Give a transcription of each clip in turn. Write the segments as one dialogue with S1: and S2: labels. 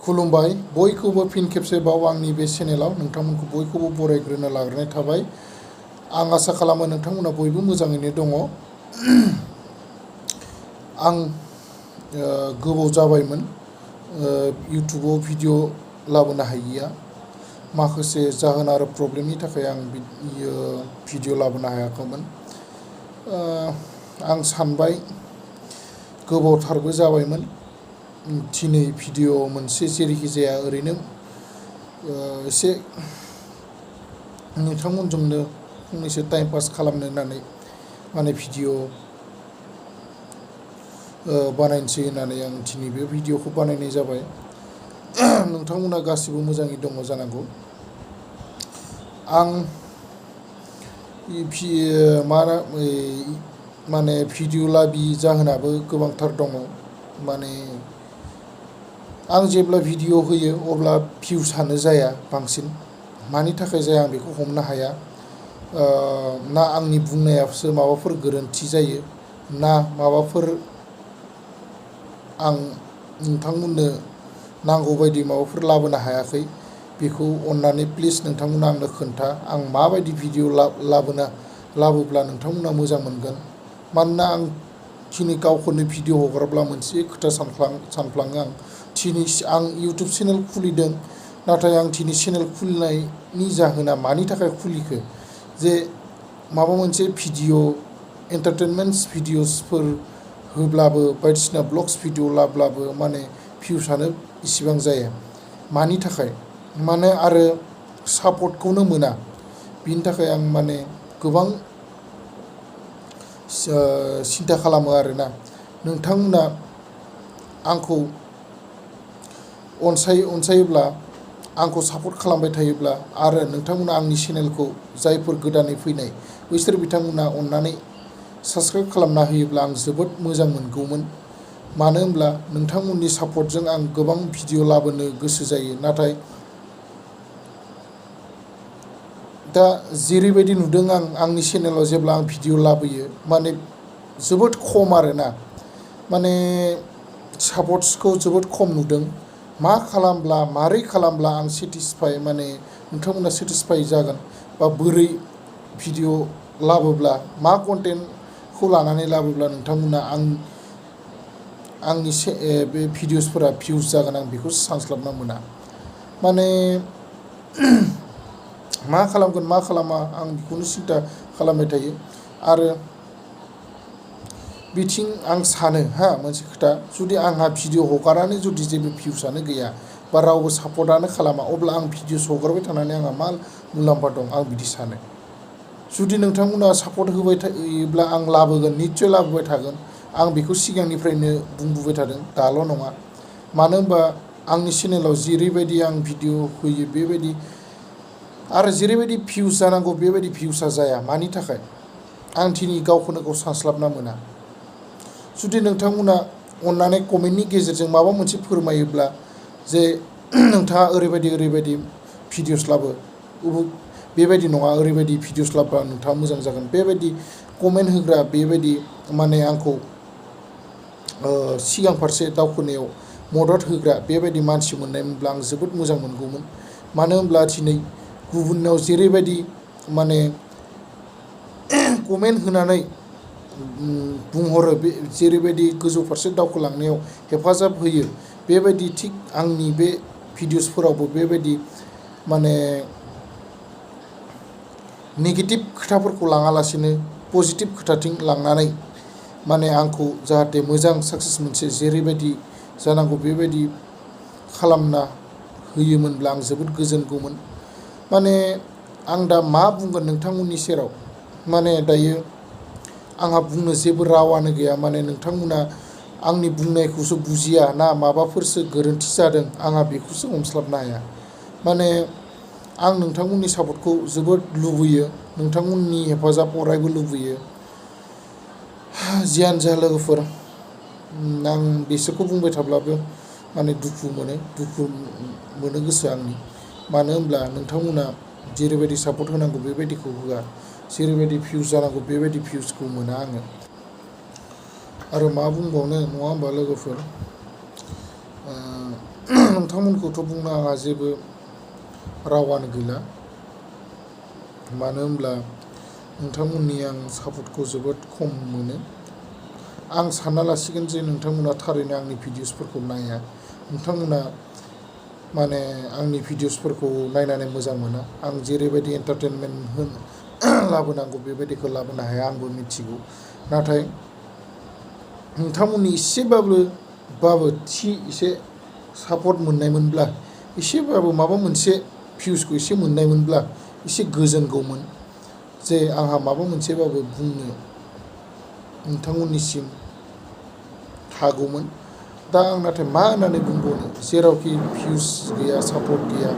S1: खुलुमबाय बयखौबो फिन खेबसेबाव आंनि बे चेनेलाव नोंथांमोनखौ बयखौबो बरायग्रोनो लाग्रोनाय थाबाय। आं आसा खालामो नोंथांमोना बयबो मोजाङैनो दङ। आं गोबाव जाबायमोन इउटुबाव भिडिअ लाबोनो हायिया। माखासे जाहोन आरो प्रब्लेमनि थाखाय आं भिडिअ लाबोनो हायाखैमोन। आं सानबाय गोबावथारबो जाबायमोन दिनै भिडिअ मोनसे जेरैखि जाया ओरैनो एसे नोंथांमोनजोंनो फंनैसो टाइम पास खालामनो होननानै माने भिडिअ बानायनोसै होननानै आं दिनै बे भिडिअखौ बानायनाय जाबाय। नोंथांमोना गासिबो मोजाङै दङ जानांगौ। आं माने भिडिअ लाबि जाहोनाबो गोबांथार दङ। माने आं जेब्ला भिडिअ होयो अब्ला भिउसानो जाया बांसिन। मानि थाखाय जाया आं बेखौ हमनो हाया। ना आंनि बुंनायासो माबाफोर गोरोन्थि जायो ना माबाफोर आं नोंथांमोननो नांगौ बायदि माबाफोर लाबोनो हायाखै। बेखौ अननानै प्लिज नोंथांमोना आंनो खोन्था। आं माबायदि भिडिअ लाबोब्ला नोंथांमोना मोजां मोनगोन। मानोना आं दिनै गावखौनो भिडिअ हगारब्ला मोनसे खोथा सानफ्लाङो आं इउटुब चेनेल खुलिदों। नाथाय आं दिनै चेनेल खुलिनायनि जाहोना मानि थाखाय खुलिखो जे माबा मोनसे भिडिअ एन्टारटेनमेन्ट भिडिअसफोर होब्लाबो बायदिसिना ब्लग्स भिडिअ लाब्लाबो माने भिउसानो इसिबां जाया। मानि थाखाय माने आरो सापर्टखौनो मोना। बिनि थाखाय आं माने गोबां सिन्था खालामो आरोना। नोंथांमोना आंखौ अनसायोब्ला आंखौ सापर्ट खालामबाय थायोब्ला आरो नोंथांमोना आंनि चेनेलखौ जायफोर गोदानै फैनाय बैसोर बिथांमोना अननानै साबस्क्राइब खालामना होयोब्ला आं जोबोद मोजां मोनगौमोन। मानो होनब्ला नोंथांमोननि सापर्टजों आं गोबां भिडिअ लाबोनो गोसो जायो। नाथाय दा जेरैबायदि नुदों आं आंनि चेनेलाव जेब्ला आं भिडिअ लाबोयो माने जोबोद खम आरोना। माने सापर्ट्सखौ जोबोद खम नुदों। मा खालामब्ला मारै खालामब्ला आं सेटिसफाइ माने नोंथांमोना सेटिसफाइ जागोन बा बोरै भिडिअ लाबोब्ला मा कन्टेन्टखौ लानानै लाबोब्ला नोंथांमोना आंनि बे भिडिअसफोरा भिउस जागोन आं बेखौ सानस्लाबना मोना। माने मा खालामगोन मा खालामा आं बेखौनो सिन्था खालामबाय थायो। आरो बिथिं आं सानो मोनसे खोथा जुदि आंहा भिडिअ हगारनानै जुदि जेबो भिउसानो गैया बा रावबो सापर्टआनो खालामा अब्ला आं भिडिअस हगारबाय थानानै आंहा मा मुलाम्फा दं आं बिदि सानो। जुदि नोंथांमोना सापर्ट होबाय थायोब्ला आं लाबोगोन निस्सय लाबोबाय थागोन। आं बेखौ सिगांनिफ्रायनो बुंबोबाय थादों दाल' नङा। मानो होनबा आंनि चेनेलाव जेरैबायदि आं भिडिअ होयो बेबायदि आरो जेरैबायदि भिउस जानांगौ बेबायदि भिउसा जाया। मानि थाखाय आं दिनै गावखौनो गाव सानस्लाबना मोना। जुदि नोंथांमोना अननानै कमेन्टनि गेजेरजों माबा मोनसे फोरमायोब्ला जे नोंथाङा ओरैबायदि भिडिअस लाबो बेबायदि नङा ओरैबायदि भिडिअस लाबोब्ला नोंथाङा मोजां जागोन बेबायदि कमेन्ट होग्रा बेबायदि माने आंखौ सिगां फारसे दावखोनायाव मदद होग्रा बेबायदि मानसि मोननायमोनब्ला आं जोबोद मोजां मोनगौमोन। मानो होनब्ला दिनै गुबुनाव जेरैबायदि माने कमेन्ट होनानै बुंहरो जेरैबायदि गोजौ फारसे दावखोलांनायाव हेफाजाब होयो बेबायदि थिग आंनि बे भिडिअसफोरावबो बेबायदि माने नेगेटिभ खोथाफोरखौ लाङालासिनो पजिटिभ खोथाथिं लांनानै माने आंखौ जाहाथे मोजां साक्सेस मोनसे जेरैबायदि जानांगौ बेबायदि खालामना होयोमोनब्ला आं जोबोद गोजोनगौमोन। माने आं दा मा बुंगोन नोंथांमोननि सेराव माने दायो आंहा बुंनो जेबो रावानो गैया। माने नोंथांमोना आंनि बुंनायखौसो बुजिया ना माबाफोरसो गोरोन्थि जादों आंहा बेखौसो हमस्लाबनो हाया। माने आं नोंथांमोननि सापर्टखौ जोबोद लुबैयो। नोंथांमोननि हेफाजाब अरायबो लुबैयो। जियानो जा लोगोफोर आं बिसोरखौ बुंबाय थाब्लाबो माने दुखु मोनो गोसो आंनि। मानो होनब्ला नोंथांमोना जेरैबायदि सापर्ट होनांगौ बेबायदिखौ होआ। जेरैबायदि भिउस जानांगौ बेबायदि भिउसखौ मोना आङो। आरो मा बुंबावनो नङा होमबा लोगोफोर। नोंथांमोनखौथ' बुंनो आंहा जेबो रावानो गैला, मानो होनब्ला नोंथांमोननि आं सापर्टखौ जोबोद खम मोनो। आं सानना लासिगोन जे नोंथांमोना थारैनो आंनि भिडिअसफोरखौ नाया, नोंथांमोना माने आंनि भिडिअसफोरखौ नायनानै मोजां मोना। आं जेरैबायदि एन्टारटेनमेन्ट लाबोनांगौ बेबायदिखौ लाबोनो हाया आंबो मिथिगौ। नाथाय नोंथांमोननि एसेबाबो एसे सापर्ट मोननायमोनब्ला, एसेबाबो माबा मोनसे भिउसखौ एसे मोननायमोनब्ला एसे गोजोनगौमोन जे आंहा माबा मोनसेबाबो बुंनो नोंथांमोननिसिम हागौमोन। दा आं नाथाय मा होननानै बुंबावनो, जेरावखि भिउस गैया, सापर्ट गैया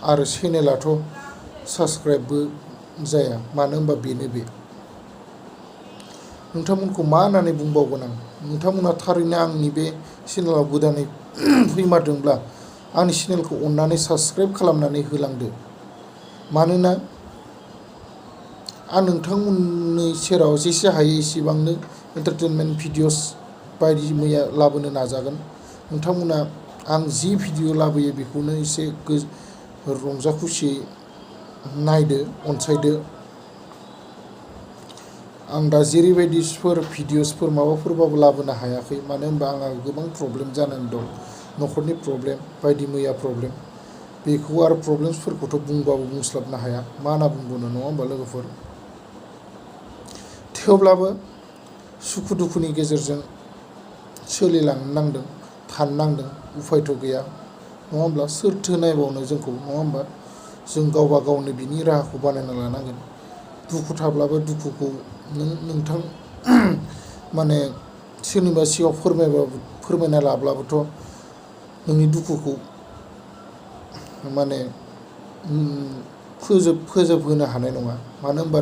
S1: आरो चेनेलाथ' साबस्क्राइबबो जाया, मानो होनबा बेनो बे। नोंथांमोनखौ मा होननानै बुंबावगोन आं? नोंथांमोना थारैनो आंनि बे चेनेलाव गोदानै फैमारदोंब्ला आंनि चेनेलखौ अननानै साबस्क्राइब खालामनानै होलांदो। मानोना आं नोंथांमोननि सेराव जेसे हायो एसेबांनो एन्टारटेनमेन्ट भिडिअस बायदि मैया लाबोनो नाजागोन। नोंथांमोना आं जि भिडिअ लाबोयो बेखौनो एसे रंजा खुसियै नायदो, अनसायदो। आं दा जेरैबायदिफोर भिडिअसफोर माबाफोरबाबो लाबोनो हायाखै, मानो होनबा आंहा गोबां प्रब्लेम जानानै दं, न'खरनि प्रब्लेम, बायदि मैया प्रब्लेम। बेखौ आरो प्रब्लेमसफोरखौथ' बुंबाबो बुंस्लाबनो हाया, मा होनना बुंबावनो, नङा होमबा लोगोफोर? थेवब्लाबो सुखु दुखुनि गेजेरजों सोलिलांनो नांदों, थानो नांदों, उफायथ' गैया, नङा होमब्ला? सोरथो नायबावनो जोंखौ, नङा होमबा? जों गावबा गावनो बिनि राहाखौ बानायना लानांगोन। दुखु थाब्लाबो दुखुखौ नोंथां माने सोरनिबा सिगाङाव फोरमायना लाब्लाबोथ' नोंनि दुखुखौ माने फोजोबहोनो हानाय नङा। मानो होनबा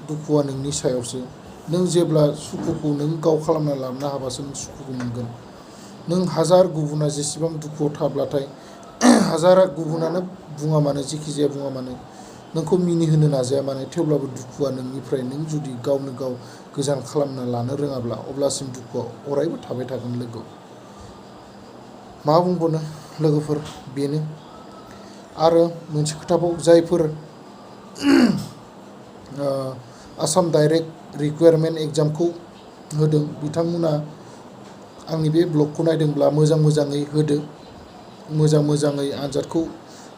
S1: दुखुआ नोंनि सायावसो। नों जेब्ला सुखुखौ नों गाव खालामना लानो हाबासो नों सुखुखौ मोनगोन। नों हाजार गुबुना जेसेबां दुखुआव थाब्लाथाय हाजार गुबुनानो बुङा मानो, जेखि जाया बुङा मानो, नोंखौ मिनिहोनो नाजाया मानो, थेवब्लाबो दुखुआ नोंनिफ्राय नों जुदि गावनो गाव गोजान खालामना लानो रोङाब्ला अब्लासिम दुखुआ अरायबो थाबाय थागोन लोगो। मा बुंबावनो लोगोफोर, बेनो। आरो मोनसे खोथाबाव, जायफोर आसाम डाइरेक्ट रिक्वायारमेन्ट एग्जामखौ होदों बिथांमोना आंनि बे ब्लगखौ नायदोंब्ला मोजाङै होदो, मोजाङै आनजादखौ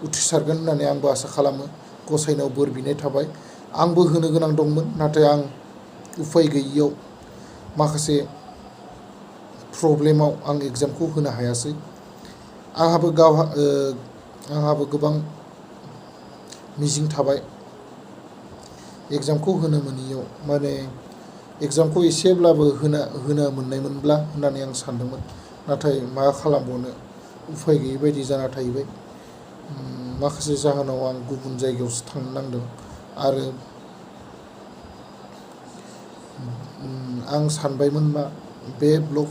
S1: उथ्रिसारगोन होननानै आंबो आसा खालामो। गसाइनाव बोर बिनाय थाबाय। आंबो होनो गोनां दंमोन, नाथाय आं उफाय गैयियाव माखासे प्रब्लेमाव आं एग्जामखौ होनो हायासै। आंहाबो गोबां मिजिं थाबाय एग्जामखौ होनो मोनैयाव, माने एग्जामखौ एसेब्लाबो होनो मोननायमोनब्ला होननानै आं सानदोंमोन। नाथाय मा खालामबावनो, उफाय गैयै बायदि जाना थाहैबाय। माखासे जाहोनाव आं गुबुन जायगायावसो थांनो नांदों। आरो आं सानबायमोन मा, बे ब्लग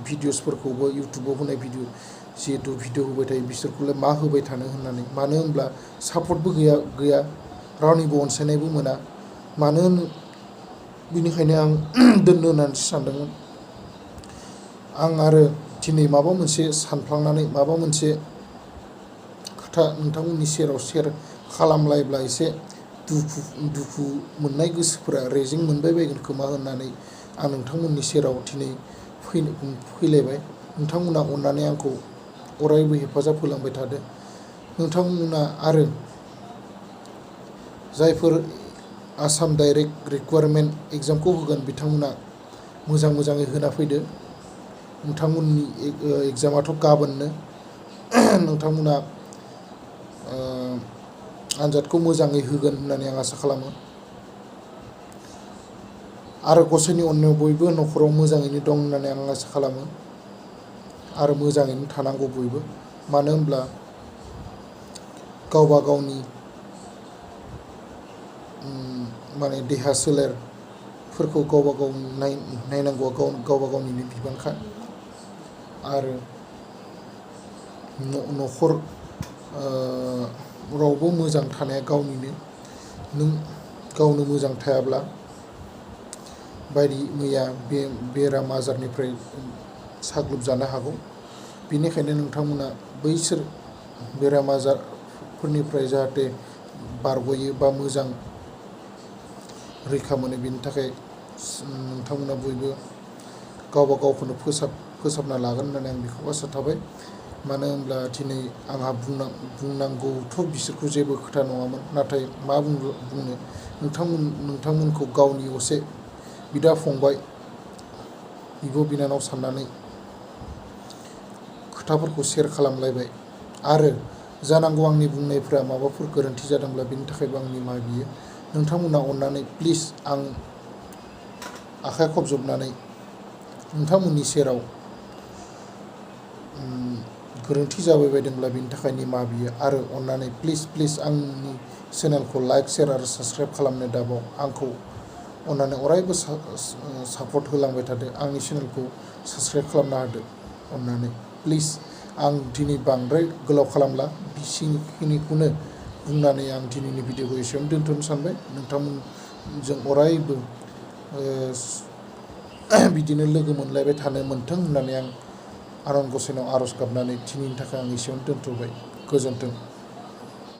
S1: भिडिअसफोरखौबो इउटुबाव होनाय जिहेतु भिडिअ होबाय थायो बिसोरखौलाय मा होबाय थानो होननानै, मानो होनब्ला सापर्टबो गैया, रावनिबो अनसायनायबो मोना। बिनिखायनो आं दोननो होननानैसो सानदोंमोन। आं आरो दिनै माबा मोनसे सानफ्लांनानै माबा मोनसे खोथा नोंथांमोननि सेराव शेयार खालामलायब्ला एसे दुखु मोननाय गोसोफोरा रेजें मोनबाय बायगोन खोमा होननानै आं नोंथांमोननि सेराव दिनै फैलायबाय। नोंथांमोना अननानै आंखौ अरायबो हेफाजाब होलांबाय थादो। नोंथांमोना आरो जायफोर आसाम डाइरेक्ट रिक्वायारमेन्ट एग्जामखौ होगोन बिथांमोना मोजाङै होना फैदो। नोंथांमोननि एग्जामाथ' गाबोननो। नोंथांमोना आनजादखौ मोजाङै होगोन होननानै आं आसा खालामो। आरो गसाइनि अननायाव बयबो न'खराव मोजाङैनो दं होननानै आं आसा खालामो। आरो मोजाङैनो थानांगौ बयबो, मानो होनब्ला गावबा गावनि माने देहा सोलेरफोरखौ गावबा गाव नायनांगौआ गावबा गावनिनो बिबानखा। आरो न'खरावबो मोजां थानाया गावनिनो। नों गावनो मोजां थायाब्ला बायदि मैया बेराम आजारनिफ्राय साग्लोबजानो हागौ। बेनिखायनो नोंथांमोना बैसोर बेराम आजारफोरनिफ्राय जाहाथे बारग'यो बा मोजां रैखा मोनो, बेनि थाखाय नोंथांमोना बयबो गावबा गावखौनो फोसाबना लागोन होननानै आं बेखौ आसा थाबाय। मानो होनब्ला दिनै आंहा बुंनांगौथ' बिसोरखौ जेबो खोथा नङामोन, नाथाय मा बुंनो नोंथांमोनखौ गावनि असे बिदा फंबाय बिब' बिनानाव साननानै खोथाफोरखौ शेयार खालामलायबाय। आरो जानांगौ आंनि बुंनायफ्रा माबाफोर गोरोन्थि जादोंब्ला बेनि थाखायबो आं निमाहा बियो। नोंथांमोना अननानै प्लिज आं आखाइ खबजबनानै नोंथांमोननि सेराव गोरोन्थि जाबाय बायदोंब्ला बेनि थाखाय निमाहा बियो। आरो अननानै प्लिज आंनि चेनेलखौ लाइक, शेयार आरो साबस्क्राइब खालामनो दाबाव। आंखौ अननानै अरायबो सापर्ट होलांबाय थादो। आंनि चेनेलखौ साबस्क्राइब खालामना होदो अननानै प्लिज। आं दिनै बांद्राय गोलाव खालामला, बेखिनिखौनो बुंनानै आं दिनैनि भिडिअखौ एसेयावनो दोनथ'नो सानबाय। नोंथांमोनजों अरायबो बिदिनो लोगो मोनलायबाय थानो मोन्थों होननानै आं आनान गसाइनाव आर'ज गाबनानै दिनैनि थाखाय आं एसेयावनो दोनथ'बाय। गोजोन्थों।